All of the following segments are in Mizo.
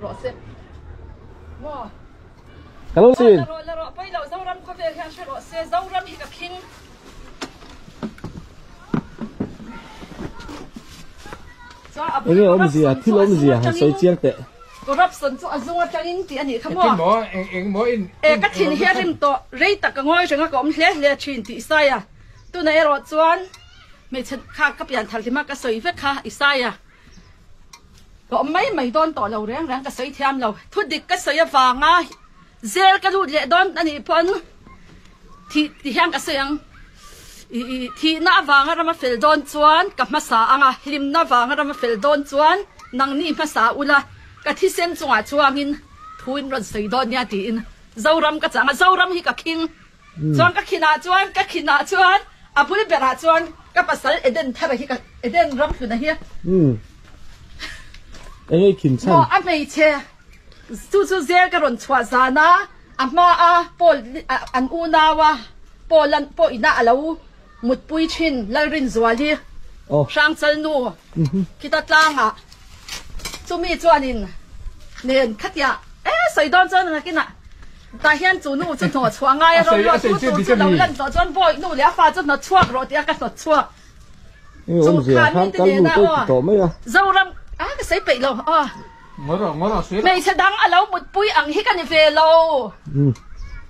Rawh se maw. Ka lo sin. La rawh la rawh pawi lo Zoram khawvel hian hre rawh se Zoram hi ka khing. Chuan a bul Enge awmzia corruption thil chu a zung awmzia han sawi atangin chiang teh. corruption chu a zung atangin tih a nih kha maw. Engtin maw eng eng maw in E ka thin hi a rim tawh rei tak ka ngawi reng a ka awm hle hle thin tih Isaiah tunah erawh chuan hmeichhe kha ka pian thar hlima ka sawi vek kha Isaiah Ka awm mai mai dawn tawh lo reng reng ka sawi thiam lo. Thu dik ka sawi avanga zel ka lut leh dawn a nih pawn thih ti hian ka sawi ang. I thihna avanga rama fel dawn chuan ka hmasa ang a, hlimna avanga rama fel dawn chuan nangni hmasa ula ka thisen chungah chuangin thu in rawn sawi dawn nia tiin Zoram ka chang a, Zoram hi ka khing. Chuan ka khinah chuan ka khinah chuan a bul berah chuan ka pasal Eden thara hi ka Eden ram hluna hi. Umm. Eng nge i khin chhan? Maw a hmeichhe chu chu zel ka rawn chhuah zan a, a hma a Paul an unau a Paul an pawh ina a lo mutpui thin Lalrinzuali Hrangchal nu khita tlangah chumi chuanin nen khatiah e sawi dawn chuan nakinah tah hian chu nu chu hnawh chhuah ngai a rawn luat tu tur chu lo lan tawh chuan bawi nu leh a fa chu hnawt chhuak rawh tih a ka hnawt chhuak chu kha mite nena aw Zoram a ka sawi peih lo aw hmeichhe dang a lo mutpui ang hi ka ni ve lo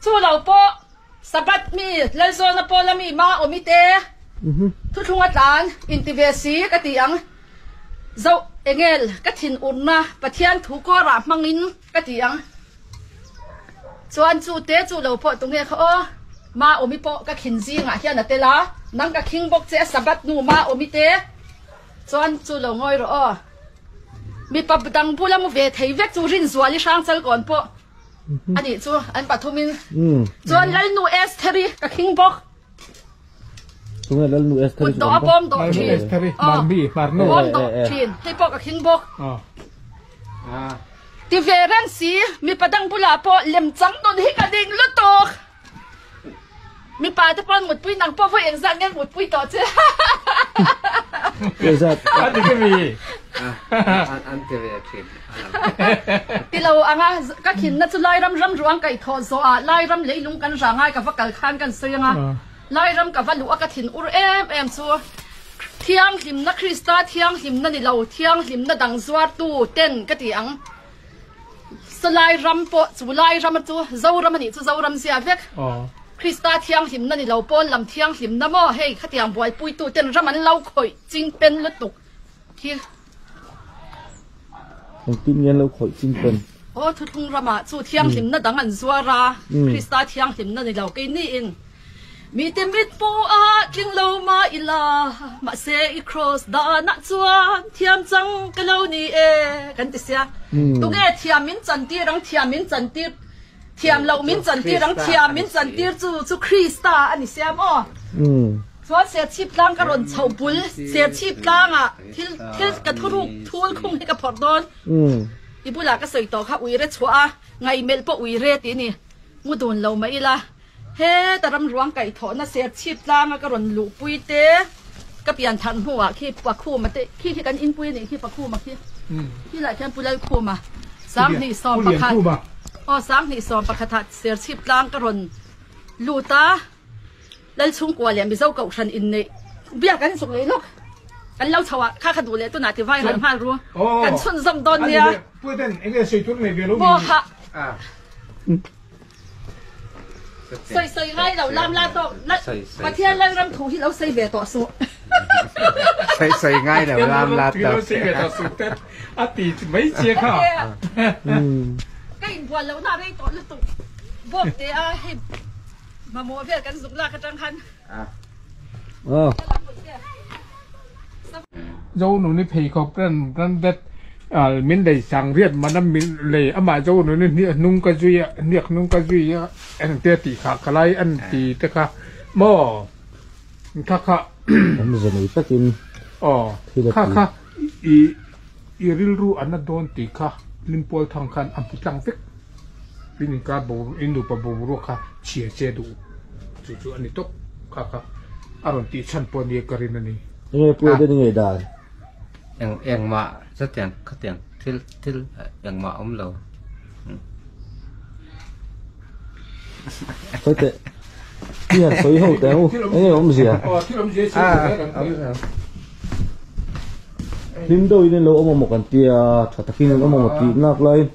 chu lo pawh Sabbath mi, Lalzawna Pawla mi ma awmi te, thuthlunga tlan inti ve si ka ti ang. Zoh engel ka thin urna Pathian thu kawrah hmangin ka ti ang. Chuan chu te chu lo pawh tunge kha aw, ma awmi pawh ka khin zingah hian a tel a, nang ka khing bawk che a Sabbath nu ma awmi te, chuan chu lo ngawi rawh aw. Mipa dang bula mu ve thei vek chu Rinzuali Hrangchalkawn pawh A nih chu an pathumin chuan Lalnu Estheri ka khing bawk. Tunge Lalnu Estheri chu a pawm dawh thin. Pawm dawh thin. Hei pawh ka khing bawk. Ti ve reng si mipa dang bulah pawh lemchang nun hi ka ding lutuk. Mipa te pawn mutpui nang pawh vawi engzat nge mutpui tawh che. Engzat? A ti ka mi. An ti ve thin. Ti lo anga ka khinna chu Lairam ram ruang kaih thawh zawh ah Lairam leilung kan rah ngai ka va kal khan kan sawi anga Lairam ka va luh a ka thin ur em em chu Thianghlimna Krista thianghlimna ni lo thianghlimna dang zuartu ten ka ti ang. Salai ram pawh chu lai ram chu Zoram a nih chu Zoram zia vek. Krista thianghlimna ni lo pawn lam thianghlimna maw hei khatiang buaipuitu ten ram an lo khawih ching pen lutuk hi. Engtin nge an lo khawih ching pen? Aw thuthlung ramah chu thianghlimna dang an zuar a, Krista thianghlimna ni lo keini in. Mite mit hmuh a tling lo mah ila, mahse i kraws danah chuan thiam chang ka lo ni e, kan ti sia. Tunge thiam min chantir ang, thiam min chantir, thiam loh min chantir ang, thiam min chantir chu chu Krista a ni sia maw? Chuan Serchhip tlang ka rawn chhoh bul, Serchhip tlangah thil thil ka thuruk thul khung hi ka phawrh dawn. I bulah ka sawi tawh kha uire chhuah a, ngaihmelh pawh uire tih a ni. Mu dun lo mah ila. Heta ram ruang kaihthawhna Serchhip tlanga ka rawn luhpui te, ka pian thar hnuah khi Pakhuma te, khi khi kan inpui a nih khi Pakhuma khi, khi lah khian Pu Lalkhuma 21 aw 21 ah Serchhip tlang ka rawn lut a, Lalchhungkua leh Mizo Kohhran inneih biak an zuk leh lawk, kan lo chho ah kha kha duh leh tunah ti vai ral nghal ru, kan chhunzawm dawn nia. Pawha. Sawi sawi ngai lo lam la tawk la Pathian Lalram thu hi lo sawi ve tawh suh. Sawi sawi ngai lo lam la tawk. Sawi ve tawh suh te a ti mai che kha. Ka inbual loh na rei tawh lutuk bawk te a hei mamawh vel kan zuk lak atang khan. Zo nuni pheikhawk ran ran det min lei sang riat man a min lei amah zo nuni hniak hnung ka zui a hniak hnung ka zui a engte tih kha ka lai an ti te kha maw kha kha awmze nei takin aw kha kha i i rilru an a dawn tih kha Limpual thang khan a hmu tlang vek in inkar bo in nupa boruak kha chhia che duh chu chu a ni tawp kha kha a rawn tih chhan pawh nia ka rin a ni. Enge pu Eden i ngei dan? Eng engmah chutiang khatiang. Thil thil engmah awm lo. Sawi teh. I han sawi ho teh ang u. Enge awmzia? Hlim deuhin an lo awm amaw kan tia, tha takin an awm amaw tih nak laiin.